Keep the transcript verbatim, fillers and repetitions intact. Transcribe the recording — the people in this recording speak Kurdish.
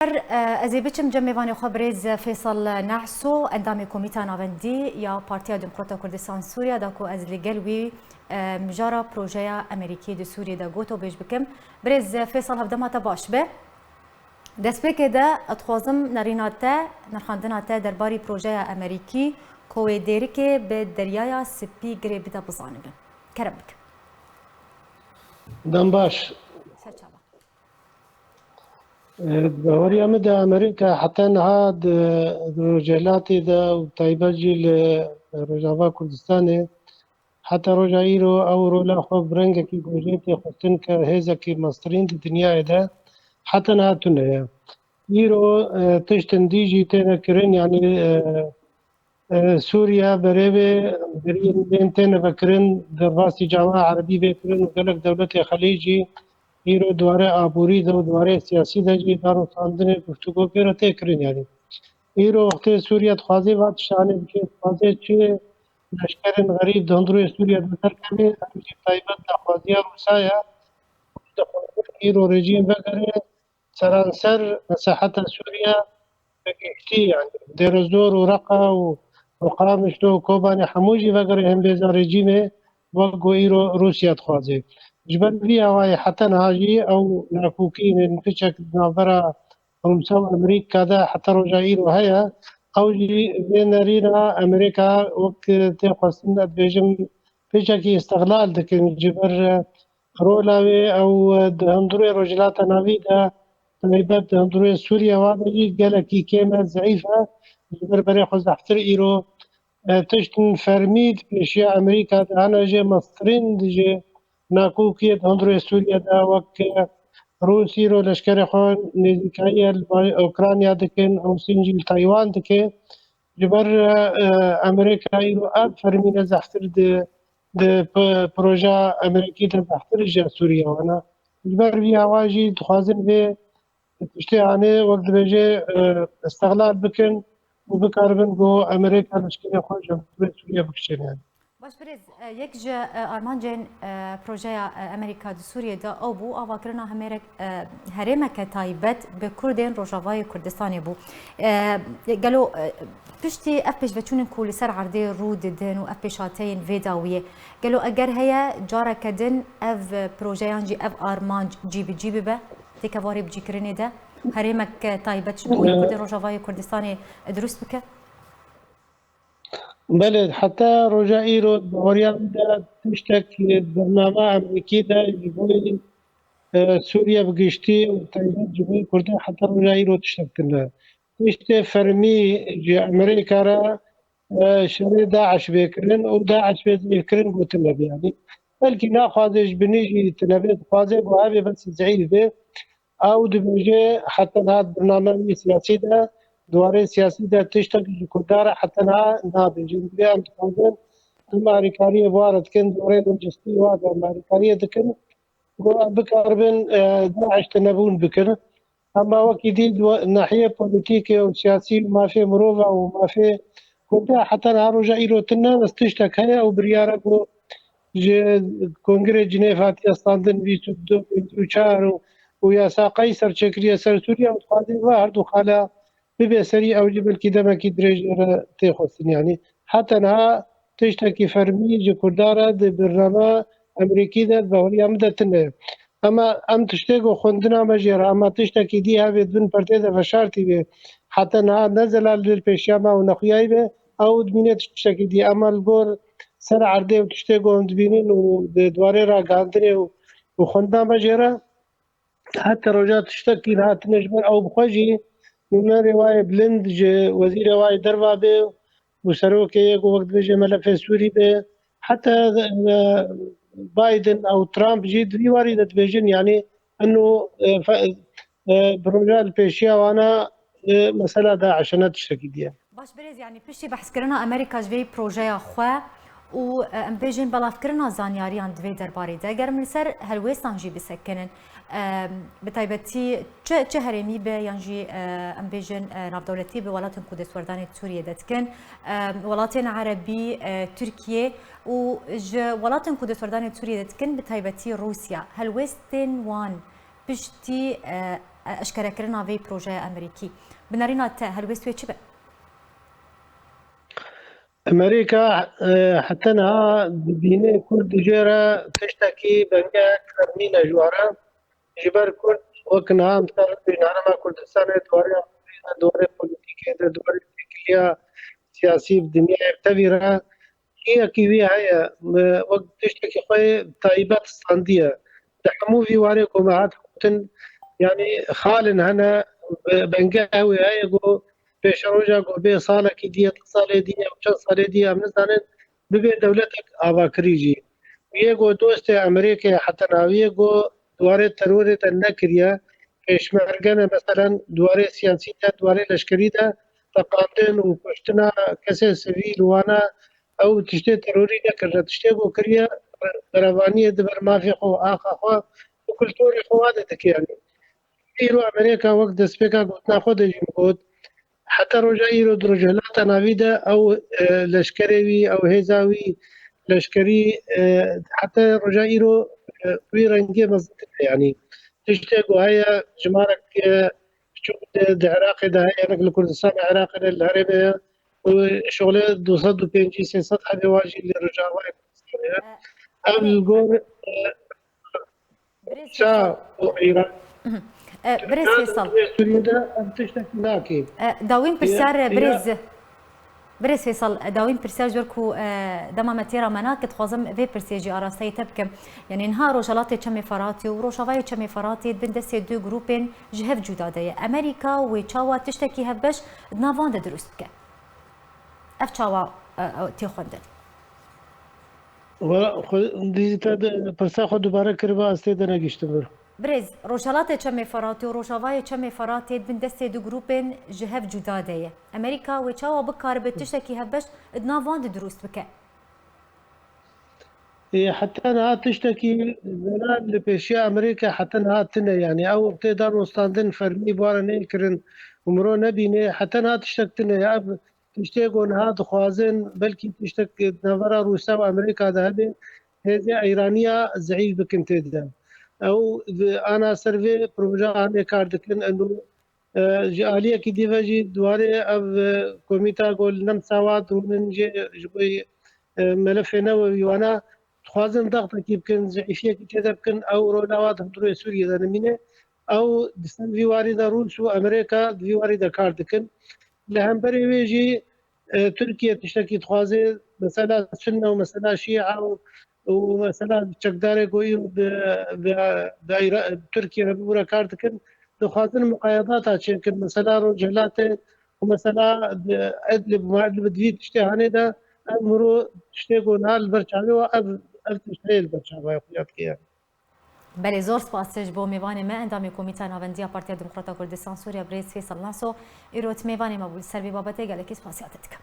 Her, e, ez ê biçim cem mêvanê xwe birêz Fêsal Nehso, endamê Komîta Navendî ya Partiya Demokrata Kurdistan Sûriya da ku ez li gel wî, e, mijara projeya Amerîkî di Sûriyê de gotobêj bikim. Birêz Fêsal, hevdema te baş be. Destpêkê de ez dixwazim nerîna te, nirxandina te derbarî projeya Amerîkî ku wê Dêrikê bi Deryaya Spî girê bide bizanibe. Kerem bike. Dem baş. Serçava. Di baweriya min de Amerîka heta niha di, di rojhilatê de û taybet jî li Rojava Kurdistanê heta roja îro ew rola xwe bi rengekî ku jê tê xwestin ke hêzekî mestirîn di dinyayê de heta niha tune ye. Îro, e, tiştin dî jî têne kirin, yanî, e, e, Sûriye berê vê beriyên bên têne vekirin, derbasî cama erebî vê kirin û gelek dewletê xelîcî îro di warê aborî de û di warê siyasî de jî danûstandinê guftûgo pê re tê kirin, yanî. Îro wextê Sûriye dixwazê va tiştanê bike, dixwazê çi leşkerên xerîb di hundirê Sûriye de derkeve, ev jî taybet daxwaziya Rûsa ye. Dixwaze îro rejîm vegere seranser mesaheta Sûriye bi giştî, yanî Dêrezor û Reqa û, û Qamişlo û Kobanê hemû jî vegere hembêza rejîmê wek ku îro Rûsya dixwaze. Ji ber vî awayê heta niha jî ew nakokînên piçek di navbera Rûsya û Amerîka de heta roja îro heye. Ew jî vê nerîna Amerîka wek tê xwestin, ez dibêjim, piçekî îstixlal dikin ji ber, e, rola wê ew, e, di hundirê Rojhilata Navî de, taybet di hundirê Sûriye wa de jî gelekî kêm e, zeîf e. Ji ber berê xwe zehftir îro, e, tiştên fermî di pêşiya Amerîka de hene, jê mestirîn di jê nakokiyê di hundirê Sûriye de wek, e, Rûs îro leşkerê xwe nêzîkayî li Ukrayna dikin, Rûsîn jî li Taywan dike. Ji ber, e, e, Amerîka îro ev fermî de zehftir di, di p-, proja Amerîkî de zehftir ji Sûriye wana. Ji ber vî awa jî dixwazin vê tiştê anê wek dibêje, e, îstixlal bikin û bikaribin ku Amerîka leşkerê xwe ji hundirê Sûriye bikişêne. Baş birêz, e, yek ji, e, armancên, e, projeya, e, Amerîka di Sûriyê de ew bû avakirina hemêrek, e, herêmeke taybet bi Kurdên Rojavayê Kurdistanê bû. E, gelo, e, piştî ev pêşveçûnên ku li ser erdê rû didin û ev pêşhateyên vê dawiyê, gelo eger heye careke din ev projeyan jî, ev armanc cî bi cî bibe, têkevarê bicîkirinê de herêmek, e, taybet ji bo Kurdên Rojavayê Kurdistanê dirust bike? Belê, heta roja îro di baweriya min de tiştek li bernama Amerîkî de ji bo, e, Sûriye bi giştî û taybet ji bo Kurdan heta roja îro tiştek tune. Tiştê fermî ji Amerîka re, e, şerê DAIŞ bê kirin û DAIŞ bê zeyîfkirin gotin nebe. Yanî belkî naxwaze ji binî jî tune bê, dixwaze ku hevê bes zeyîf bê. Ew dibêje heta niha di bername wî siyasî de, di warê siyasî de tiştek ji Kurdan re heta niha nabêje. Divê em dixwazin em alîkariyê bi wa re dikin, di warê lojistî wa de em alîkariyê dikin. Ku em bikaribin, e, DAIŞ tunebûn bikin. Hema wekî dî di we-, nahiyê polîtîkê û siyasî û mafê mirova û mafê Kurda heta niha roja îro tune, bes tiştek heye û biryara ku ji Kongrê Cinêv hatiye standin bîst û du, bîst û çar û, û yasa Qeyser çêkiriye ser Sûriye û dixwaze va her du xala bibe serî, ew jî belkî demekî dirêj re tê xwestin. Yanî heta niha tiştekî fermî ji Kurdan re di bernama Amerîkî de, di baweriya min de tune. Ema em tiştê ku xwendina me jê re, ema tiştekî dî hevê di bin perdê de veşartî be, heta niha ne zelal li pêşiya me û nexuyayî be, ew dimîne tiştekî dî. Ema li gor ser erdê û tiştê ku em dibînin û di, di warê ragihandinê û, û xwendina me jê re, heta roja tiştekî niha tune ji ber ew bi xwe jî nûnerê wayê bilind ji wezîrê wayê derva bê û serokê yê ku wek dibêje melefê Sûrî bê. Heta, e, Biden ew Trump jî di vî warî de dibêjin, yanî eno, e, fe-, e, proje li pêşiya wana, e, mesela DAIŞ e, ne tiştekî dî ye. Baş birêz, yanî piştî behskirina Amerîka ji vê projeya xwe û, e, em bêjin belavkirina zanyariyan di vê derbarê de, ger em li ser helwêstan jî bisekinin, e, bi taybetî çi, çi herêmî be yan jî, e, em bêjin, e, navdewletî bi welatên ku destwerdanê Sûriyê de dikin, e, welatên erebî, e, Tirkiye û ji welatên ku destwerdanê Sûriyê de dikin, bi taybetî Rûsya, helwêstên wan piştî, e, e, eşkerekirina vê projeya Amerîkî. Bi nerîna te helwêst wê çi be? Amerîka, e, heta niha dibîne Kurd dijê re tiştekî bengehek fermî ne ji we re. Ji ber Kurd wek niha em ser bîn herêma Kurdistanê di warê aboriyê de, di warê polîtîkê de, di warê têkiliya siyasî bi dinyayê bi tevî re. Cihekî wî heye, e, wek tiştekî xwe yê taybet standiye. Di hemû vî warê ku me hat gotin, yanî xalên hene, be-, bengeh ew ê heye ku pêşeroja ku bê salekî dî ye, du salê dî ye û çend salê dî ye, em nizanin, bibê dewletek avakirî jî. Wî yê ku dostê Amerîkê heta niha wî yê ku di warê terorê de nekiriye, pêşmerge ne, meselen di warê siyasî de, di warê leşkerî de teqandin û kuştina kesê sivîl wana, ew tiştê terorî nekirine. Tiştê ku kiriye, berevaniyê di ber mafê xwe û axa xwe û kulturê xwe wan de dike yanî. Îro Amerîka wek destpêka gotina xwe de jî min got, heta roja îro di Rojhilata Navî de ew, e, leşkerê wî, ew hêza wî leşkerî, e, heta roja îro, e, wî rengê mezin dike yanî. Tiştê ku heye, jimarek, e, çûk di, di Iraqê de heye, hinek li Kurdistana Iraqê de, li herêmê ye û şolê du sed û pêncî sê sed hebê wan jî li Rojavayê Kurdistanê ye. Ev li gor, e, Rûsya û Îran. Birêz Fêsal. Sûriyê de ev tiştekî nake. Dawîn pirsyar, birêz. Birêz Fêsal, dawîn pirsyar ji ber ku, e, dema me têra me nake, dixwazim vê pirsê jî arasteyî te bikim. Yanî niha Rojhelatê Çemê Feratê û Rojavayê Çemê Feratê di bin destê du grûpên ji hev cuda de ye. Amerîka wê çawa tiştekî hevbeş di nav van de dirust bike? Ev çawa, e, e, tê xwendin? Wela xwe, dî te de pirsa xwe dubare kiriba, ez tê de negihiştim vir. Birêz, Rojhelatê Çemê Feratê û Rojavayê Çemê Feratê di bin destê du grûpên ji hev cuda de ye. Amerîka wê çawa bikaribe tiştekî hevbeş di nav van de dirust bike? Ê, heta niha tiştekî zelal li pêşiya Amerîka heta niha tune, yanî ew tê da rostandin fermî bi wan re neyê kirin û miro nebîne, heta niha tiştek tune ye. Ev tiştê ku niha dixwazin, belkî tiştek di navbera Rûsya û Amerîka de hebe, hêzê Îraniya zeîf bikin tê de. Ew di ana ser vê proje anê kar dikin, eno, e, ji aliyekî dî ve jî di warê ev, e, komîta ku li Nemsa wa dihûnin jê ji bo, e, melefê newewî wana dixwazin dextekî bikin, zeîfiyekî tê de bikin, ew rola wa di hundirê Sûriyê de nimîne. Ew di ser vî warî de Rûs û Amerîka di vî warî de kar dikin. Li hemberî wê jî, e, Tirkiye tiştekî dixwaze, mesela Sunne û mesela Şîa û, û mesela çekdarê ku îro bi, bi, bi Îra-, Tirkiye re bibûre kar dikin, dixwazin muqayedata çêkin. Mesela Rojhilatê û mesela di Idlib û Idlib di vî tiştê hanê de ev miro tiştê ku niha li ber çavê wa ev, ev tişt heye li ber çavayê xuya dike yani. Belê, zor spas ji bo mêvanê me, endamê Komîta Navendiya Partiya Demokrata Kurdistan Sûriye, birêz Fêsal Naso. Îro tu mêvanê me bû, li ser vê babetê gelekî spasiya te dikim.